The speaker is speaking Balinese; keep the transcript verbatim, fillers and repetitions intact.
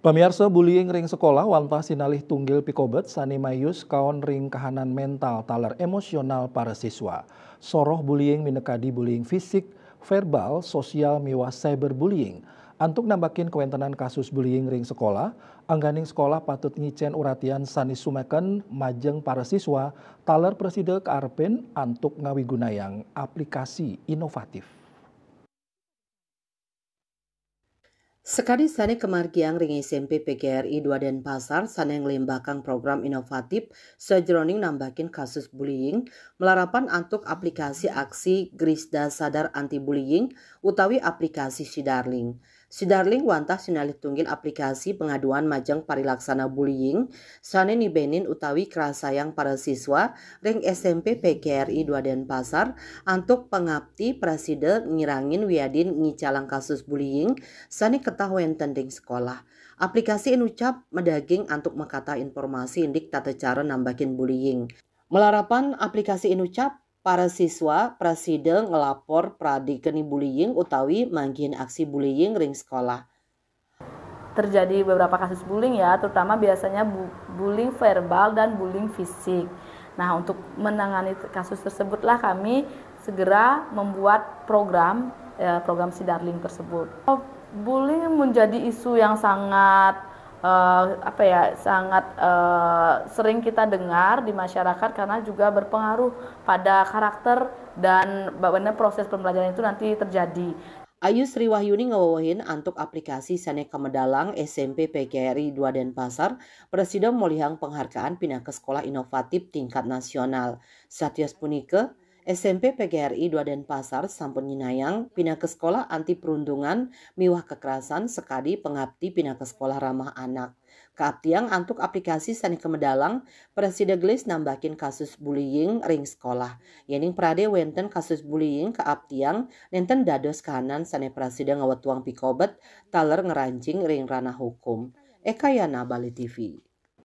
Pamiarsa, bullying ring sekolah wantah sinalih tunggil pikobet sane mayus kaon ring kahanan mental taler emosional para siswa. Soroh bullying minakadi bullying fisik, verbal, sosial miwah cyberbullying. Antuk nambakin kawentenan kasus bullying ring sekolah, angganing sekolah patut ngicen uratian sane sumeken majeng para siswa taler prasida kaarepin antuk ngawigunayang aplikasi inovatif. Sakadi sane kamargiang ring S M P P G R I dua Denpasar sane nglembakang program inovatif sajeroning nambakin kasus bullying, malarapan antuk aplikasi aksi Grisda Sadar Anti Bullying utawi aplikasi Sidarling. Sidarling wantah sinalih tunggil aplikasi pangaduan majeng parilaksana bullying sane nibenin utawi krasayang para siswa ring S M P P G R I dua Denpasar antuk pangapti prasida ngirangin wiadin ngicalang kasus bullying sane ketah wenten ring sekolah. Aplikasi Inucap madaging antuk makatah informasi indik tata cara nambakin bullying. Malarapan aplikasi Inucap, para siswa prasida nglapor pradikeni bullying utawi manggihin aksi bullying ring sekolah. Terjadi beberapa kasus bullying ya, terutama biasanya bu- bullying verbal dan bullying fisik. Nah, untuk menangani kasus tersebutlah kami segera membuat program, eh, program Sidarling tersebut. Bullying menjadi isu yang sangat, eh, apa ya, sangat, eh, sering kita dengar di masyarakat karena juga berpengaruh pada karakter dan bagaimana proses pembelajaran itu nanti terjadi. Ayu Sri Wahyuni ngawewehin antuk aplikasi sane kamedalang S M P P G R I dua Denpasar prasida molihang penghargaan pinaka sekolah inovatif tingkat nasional. Satios punika, S M P P G R I dua Denpasar sampun nyinayang pinaka sekolah anti perundungan miwah kekerasan sakadi pangapti pinaka sekolah ramah anak. Kaaptiang antuk aplikasi sane kamedalang prasida gelis nambakin kasus bullying ring sekolah. Yening prade wenten kasus bullying, kaaptiang nenten dados kahanan sane prasida ngawetuang pikobet taler ngranjing ring ranah hukum. Eka Yana, Bali T V.